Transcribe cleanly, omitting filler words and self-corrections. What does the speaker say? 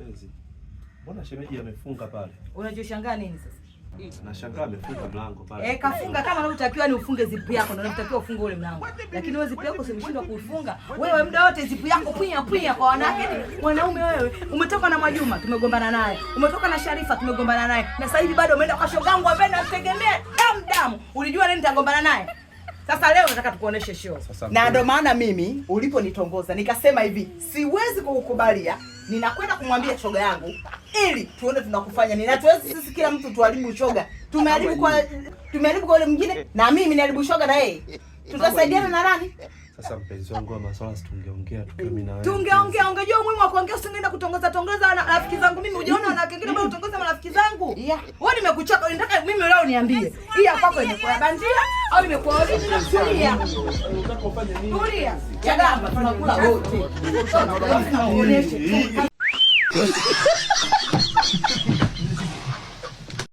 Mpenzi, mbona shemeji amefunga pale? Unachoshangaa nini sasa? Nashangaa amefunga mlango pale. Eh, kafunga kama unavyotakiwa ni ufunge zipu yako ndio unatakiwa ufunge ule mlango. Lakini wewe zipu yako umeshindwa kuifunga. Wewe muda wote zipu yako pwinya pwinya kwa wanawake. Mwanaume wewe, umetoka na Mwajuma tumegombana naye. Umetoka na Sharifa tumegombana naye. Na sasa hivi bado umeenda kwa shogangu ambaye namtegemea damu damu. Ulijua nini nitagombana naye? Sasa leo nataka tukuoneshe show. Na ndio maana mimi uliponitongoza nikasema hivi, siwezi kukukubalia, ninakwenda kumwambia shoga yangu ili tuone tunakufanya nini. Hatuwezi sisi kila mtu tuharibu shoga. Tumeharibu kwa yule mwingine na mimi niharibu shoga na yeye. Tutasaidiana na nani? Sasa mpenzi wangu wa maswala, si tungeongea tukiwa mimi na wewe. Tungeongea, ungejua umuhimu wa kuongea, usingeenda kutongoza tongoza na rafiki zangu mimi. Ujaona wanawake wengine bado kutongoza marafiki zangu? Yeah. Wewe nimekuchoka, nataka mimi leo niambie. Hii ya kwako imekuwa bandia au imekuwa original? Tulia. Unataka ufanye nini? Tulia. Chagama tunakula wote. Tuoneshe.